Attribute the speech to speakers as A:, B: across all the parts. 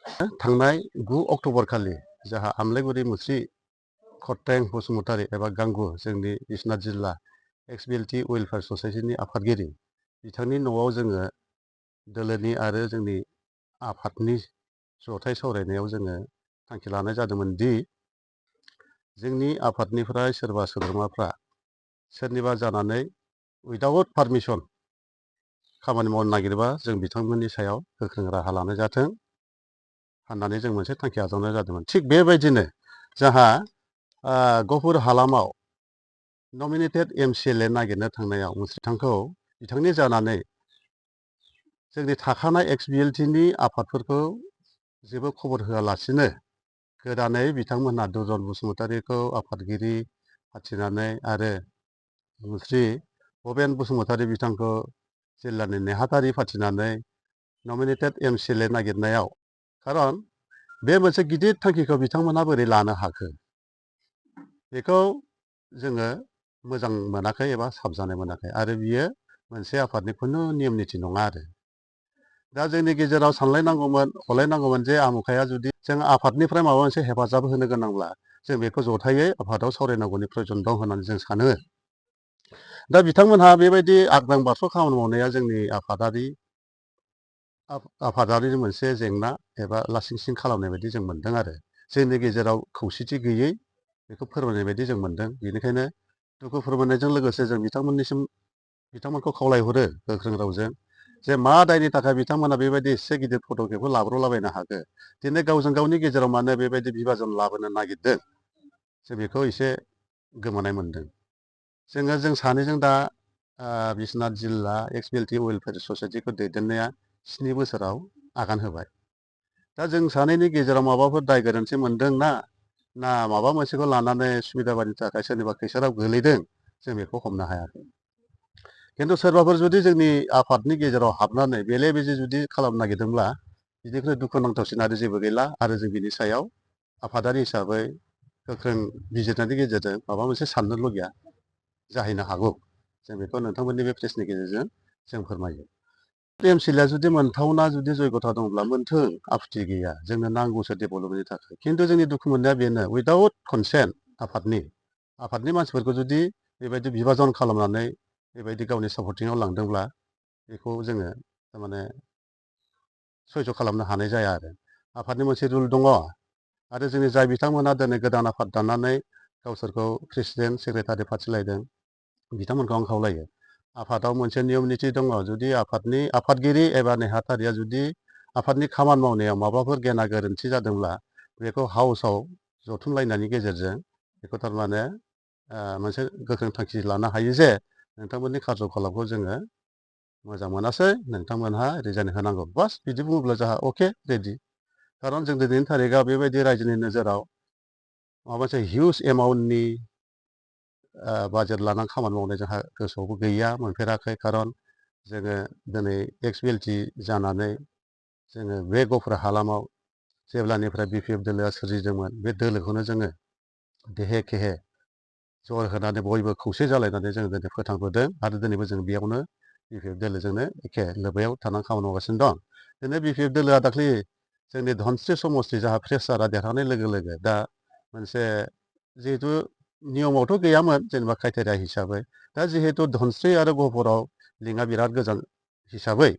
A: थांनाय 9 अक्ट'बर खालि जाहा आमलायगुरि मुस्रि खरथें बसुमतारी एबा गांगु जोंनि बिश्वनाथ जिल्ला एक्स-बिएलटि वेलफेयार ससाइटिनि आफादगिरि बिथांनि न'आव जोङो दोलोनि आरो जोंनि आफादनि जथाय सावरायनायाव जोङो थांखि लानाय जादोंमोन दि जोंनि आफादनिफ्राय सोरबा सोद्रोमाफ्रा सोरनिबा जानानै उइदाउट पारमिसन खामानि मावनो नागिरबा जों बिथांमोननि सायाव गोख्रों राहा लानाय जाथों होननानै जों मोनसे थांखि आजावनाय जादोंमोन। थिग बेबायदिनो जाहा गहपुर हालामाव नमिनेटेड एमसिएलए नागिरनो थांनायाव बिथांनि जानानै जोंनि थाखानाय एक्स-बिएलटिनि आफादफोरखौ जेबो खबर होआलासिनो गोदानै बिथांमोनहा दुर्जन बसुमतारीखौ आफादगिरि फाथिनानै आरो मुस्रि भबेन बसुमतारी बिथांखौ जिल्लानि नेहाथारि फाथिनानै नमिनेटेड एमसिएलए नागिरनायाव खारन बे मोनसे गिदिर थांखिखौ बिथांमोनहा बोरै लानो हाखो बेखौ जोङो मोजां मोनाखै एबा साबजानाय मोनाखै आरो बियो मोनसे आफादनि खुनु नियम निथि नङा आरो दा जोंनि गेजेराव सानलायनांगौमोन हलायनांगौमोन जे आमुखाया जुदि जों आफादनिफ्राय माबा मोनसे हेफाजाब होनो गोनांब्ला जों बेखौ जथायै आफादाव सावरायनांगौनि प्रयजन दं होननानै जों सानो। दा बिथांमोनहा बेबायदि आग्रां बारस' खामानि मावनाया जोंनि आफादारि मोनसे जेंना एबा लासिं सिं खालामनाय बायदि जों मोनदों आरो जोंनि गेजेराव खौसेथि गैयै बेखौ फोरमायनाय बायदि जों मोनदों। बेनिखायनो दुखु फोरमायनायजों लोगोसे जों बिथांमोनखौ खावलायहरो गोख्रों रावजों जे मा दायनि थाखाय बिथांमोना बेबायदि एसे गिदिर फट'केखौ लाब्रलाबायनो हाखो दिनै गावजों गावनि गेजेराव मानो बेबायदि बिभाजन लाबोनो नागिरदों जों बेखौ एसे गोमोनाय मोनदों। जों सानैजों दा बिश्वनाथ जिल्ला एक्स-बिएलटि वेलफेयार ससाइटिखौ दैदेननाया 7 बोसोराव आगान होबाय। दा जों सानैनि गेजेराव माबाफोर दाय गोरोन्थि मोनदों ना माबा मोनसेखौ लानानै सुबिदाबादिनि थाखाय सोरनिबा खैसाराव गोलैदों जों बेखौ हमनो हायाखै। खिन्थु सोरबाफोर जुदि जोंनि आफादनि गेजेराव हाबनानै बेले बेजे जुदि खालामनो नागिरदोंब्ला बिनिख्रुइ दुखुनांथावसिन आरो जेबो गैला आरो जों बिनि सायाव आफादारि हिसाबै गोख्रों बिजिरनायनि गेजेरजों माबा मोनसे साननो लगीया जाहैनो हागौ। जों बेखौ नोंथांमोननि बे प्रेसनि गेजेरजों जों फोरमायो। एमसिएलएआ जुदि मोनथावना जुदि जयगथा दंब्ला मोनथों, आपत्ति गैया, जोंनो नांगौसो डेभेलपमेन्टनि थाखाय। खिन्थु जोंनि दुखु मोननाया बेनो उइदाउट कनसेन्ट आफादनि मानसिफोरखौ जुदि बेबायदि बिभाजन खालामनानै बेबायदि गावनि सापर्टिङाव लांदोंब्ला बेखौ जोङो थारमाने सयज' खालामनो हानाय जाया आरो आफादनि मोनसे रुल दङ आरो जोंनि जाय बिथांमोना दिनै गोदान आफाद दानानै गावसोरखौ प्रेसिडेन्ट सेक्रेटारि फाथिलायदों बिथांमोनखौ आं खावलायो आफादाव मोनसे नियम निथि दङ। जुदि आफादगिरि एबा नेहाथारिया जुदि आफादनि खामानि मावनायाव माबाफोर गेना गोरोन्थि जादोंब्ला बेखौ हाउसआव जथुमलायनायनि गेजेरजों बेखौ थारमाने मोनसे गोख्रों थांखि लानो हायो जे नोंथांमोननि कार्जकलापखौ जोङो मोजां मोनासै, नोंथांमोनहा रिजाइन होनांगौ। बास बिदि बुङोब्ला जोंहा अके रेडि। खारन जों दिनैनि थारिखआव बेबायदि रायजोनि नोजोराव माबा मोनसे हिउज एमाउन्टनि बाजेट लानानै खामानि मावनाय जोंहा गोसोआवबो गैया, मोनफेराखै। खारन जोङो दिनै एक्स-बिएलटि जानानै जोङो बे गहपुर हालामाव जेब्लानिफ्राय बिपिएफ दोलोआ सोरजिदोंमोन बे दोलोखौनो जोङो देहे केहे जर होनानै बयबो खौसे जालायनानै जोङो दिनै फोथांबोदों आरो दिनैबो जों बेयावनो बिपिएफ दोलोजोंनो एखे लोब्बायाव थानानै खामानि मावगासिनो दं। दिनै बिपिएफ दोलोआ दाख्लै जोंनि धनस्रि समस्ति जाहा प्रेसारआ देरहानाय लोगो लोगो दा मोनसे जिहेथु नियमावथ' गैयामोन जेनेबा क्राइटेरिया हिसाबै, दा जिहेतु धनस्रि आरो गहपुराव लिंकआ बिराद गोजान हिसाबै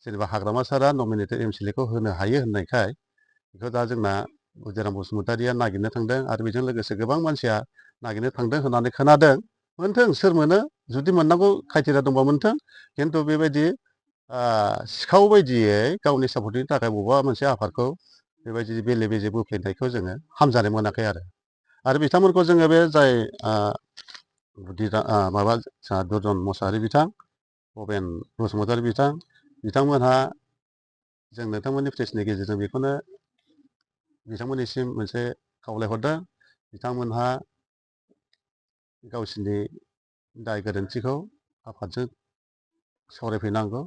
A: जेनेबा हाग्रामा सारआ नमिनेटेड एमसिएलएखौ होनो हायो होननायखाय बेखौ दा जोंना उदिराम बसुमतारीया नागिरनो थांदों आरो बेजों लोगोसे गोबां मानसिया नागिरनो थांदों होननानै खोनादों। मोनथों, सोर मोनो, जुदि मोननांगौ क्राइटेरिया दंबा मोनथों। खिन्थु बेबायदि सिखाव बायदियै गावनि सापर्टनि थाखाय बबेबा मोनसे आफादखौ बेबायदि बेले बेजे बोफ्लेनायखौ जोङो हामजानाय मोनाखै आरो बिथांमोनखौ जोङो बे जाय दुर्जन मोसाहारि बिथां, भबेन बसुमतारी बिथांमोनहा जों नोंथांमोननि प्रेसनि गेजेरजों बेखौनो बिथांमोननिसिम मोनसे खावलायहरदों। बिथांमोनहा गावसिनि दाय गोरोन्थिखौ आफादजों सावरायफैनांगौ